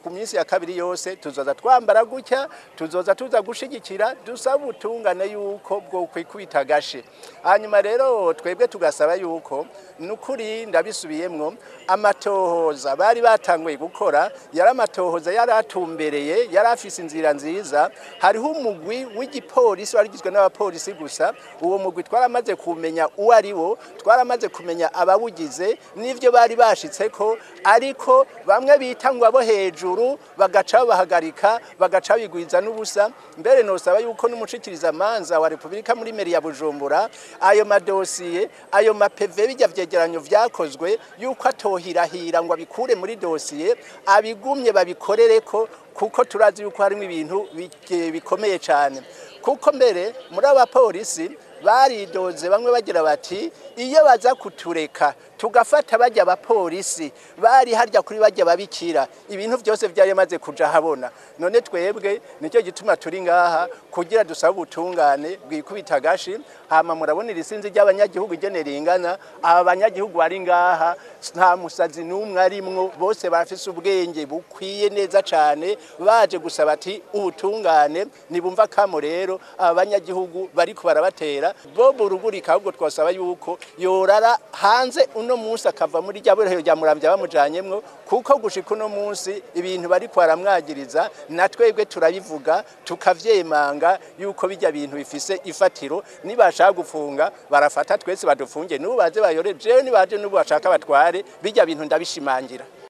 Ku minsi ya kabiri yose tuzoza twambara gutya, tuzoza tuza gushigikira, dusaba ubutungane yuko bwo kwikubita gashe. Hanyuma rero twebwe tugasaba yuko nukuri, ndabisubiyemwo, amatohoza bari batanguye gukora yari amatohoza yari atumbereye, yari afise inzira nziza. Hariho umugwi w'igipolisi wari ugizwe n'abapolisi gusa. Uwo mugwi twaramaze kumenya uwo ari wo, twaramaze kumenya abawugize n'ivyo bari bashitseko, ariko bamwe bita ngo abo hejuru bagaca bahagarika, bagaca bigwiza n'ubusa. Mbere nosaba yuko n'umushikiriza manza wa Republika muri mairie ya Bujumbura, ayo madosiye, ayo ma PV, bijya vyegeranyo vyakozwe, yuko atohirahira ngo abikure muri dosiye, abigumye babikorereko, kuko turazi yuko harimo ibintu bikomeye cyane. Kuko mbere muri abapolisi baridoze bamwe bagira bati: "Iyo baza kutureka tugafata bajya abapolisi bari harya kuri bajya babikira, ibintu byose byari maze kuja habona." None twebwe nicyo gituma turi ngaha kugira dusabe ubutungane bwikubita gashi. Hama murabona irisinzi ry'abanyagihugu igene ringana. Aba banyagihugu bari ngaha nta musazi n'umwe arimwo, bose barafise ubwenge bukwiye neza cane. Baje gusaba ati ubutungane, nibumva kamo rero aba banyagihugu bariko barabatera bo burugurika. Ahubwo twasaba yuko yorara hanze uno munsi, akava muri rya bohero rya Muramvya bamujanyemwo, kuko gushika uno munsi ibintu bariko baramwagiriza na twebwe turabivuga tukavyemanga yuko bijya bintu bifise ifatiro. Nibashaka gufunga barafata twese badufunge, n'ubu baze bayore, jewe nibaje n'ubu bashaka batware bijya bintu ndabishimangira.